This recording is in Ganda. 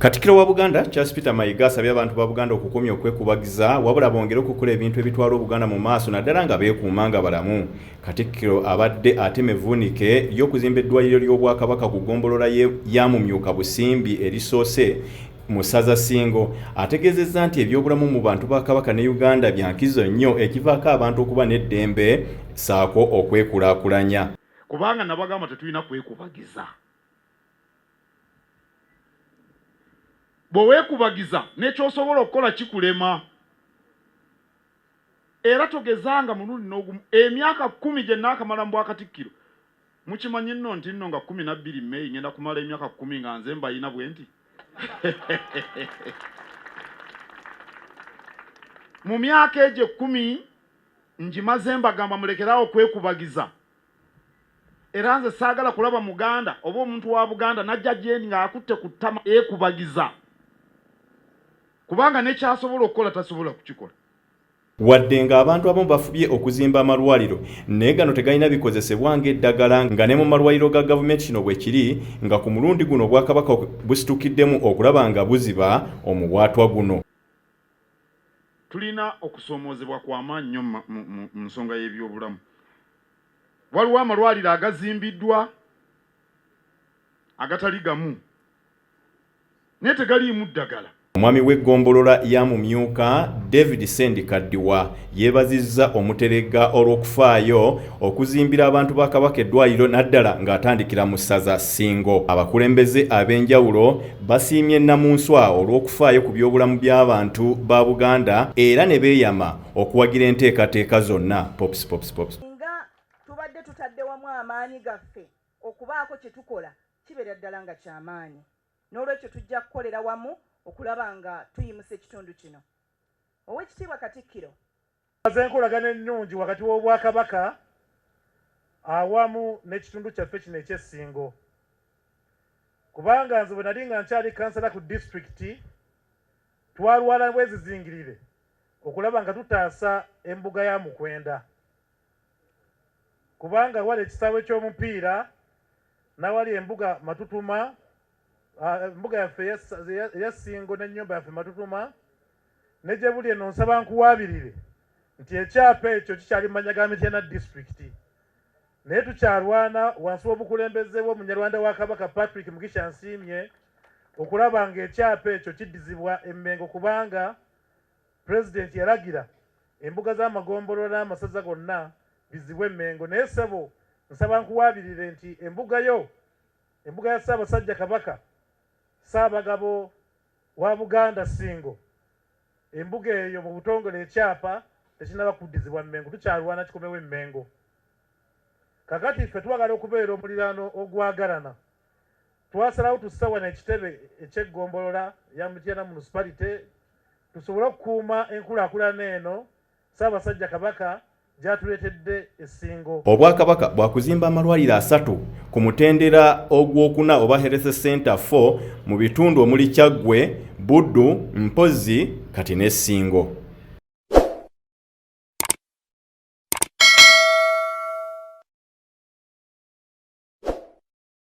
Katikkiro wa Buganda Charles Peter Mayiga asabye abantu ba Buganda okukomya okwekubagiza wabula bongere okukola ebintu ebitwala Obuganda mu maaso naddala nga beekuuma nga balamu. Katikkiro abadde atema evvuunike ly'okuzimba eddwaliro ly'Obwakabaka ku ggombolola ya Mumyuka Busimbi erisoose mu ssaza Ssingo ategeezezza nti ebyobulamu mu bantu ba Kabaka ne Uganda bya nkizo nnyo ekivaako abantu okuba n'eddembe ssaako okwekulaakulanya. Kubanga nabagamba tetulina kwekubagiza. Bwe weekubagiza n'ekyosobola okukola kikulema. Era togezanga mulundi n'ogumu. Emyaka kkumi gye nnaakamala mu Bwakatikkiro, mukimanyi nno nti nno nga 12 May ngenda kumala emyaka kkumi nga nze mbayina bwe nti. Mu myaka egyo ekkumi ngimaze mbagamba mulekere awo kwekubagiza. Era nze saagala kulaba Muganda oba omuntu wa Buganda n'ajja gyendi ng'akutte ku ttama ekubagiza, kubanga ne ky'asobola okukola tasobola kukikola. Wadde ng'abantu abamu bafubye okuzimba amalwaliro naye gano tegalina bikozesebwa ng'eddagala nga ne mu malwaliro ga gavumenti kino bwe kiri nga ku mulundi guno Obwakabaka busitukiddemu okulaba nga buziba omuwaatwa guno. Tulina okusoomoozebwa kwa maanyi nnyo mu nsonga y'ebyobulamu. Waliwo amalwaliro agazimbiddwa agatali gamu naye tegaliimu ddagala. Omwami w'eggombolola ya Mumyuka, David Ssendikaddiwa yeebazizza Omuteregga olw'okufaayo okuzimbira abantu ba Kabaka eddwaliro naddala ng'atandikira mu ssaza Ssingo. Abakulembeze ab'enjawulo basiimye Nnamunswa olw'okufaayo ku byobulamu by'abantu ba Buganda era ne beeyama okuwagira enteekateeka zonna. Pops Pops Pops. Singa tubadde tutadde wamu amaanyi gaffe okubaako kye tukola kibeera ddala nga kya maanyi. Noolwekyo tujja kukolera wamu okulaba nga tuyimusa ekitundu kino. Oweekitiibwa Katikkiro. Z'enkolagana ennungi wakati w'Obwakabaka awamu n'ekitundu kyaffe kino eky'e Ssingo kubanga nze bwe nali nga nkyali kansala ku disitulikiti twalwana bwezizingirire okulaba nga tutaasa embuga ya Mukwenda kubanga awali ekisaawe ky'omupiira n'awali embuga Matutuma, embuga yaffe eya Ssingo n'ennyumba yaffe Matutuma ne gye buli eno nsaba nkuwaabirire nti ekyapa ekyo kikyali mu mannya ga Mityana disitulikiti naye tukyalwana wansi w'obukulembeze bw'Omunyarwanda wa Kabaka Patrick Mugisha Nsiimye okulaba ng'ekyapa ekyo kiddizibwa e Mmengo kubanga Pulezidenti yalagira embuga z'amagombolola n'amasaza gonna bizzibwe e Mmengo naye ssebo nsaba nkuwaabirire nti embuga yo, embuga ya Ssaabasajja Kabaka Ssaabagabo wa Buganda Ssingo, embuga eyo mu butongole ekyapa tekinnaba kuddizibwa Mmengo, tukyalwana kikomewo e Mmengo. Kakati ffe twagala okubeera omuliraano ogwagalana. Twasalawo tusse wano ekitebe eky'eggombolola ya Mityana Municipality tusobole okukuuma enkulaakulana eno Ssaabasajja Kabaka gy'atuleetedde e Ssingo. Obwakabaka bwakuzimba amalwaliro asatu ku mutendera ogwokuna oba Health Center 4 mu bitundu omuli Kyaggwe, Buddu, Mpozzi kati ne Ssingo.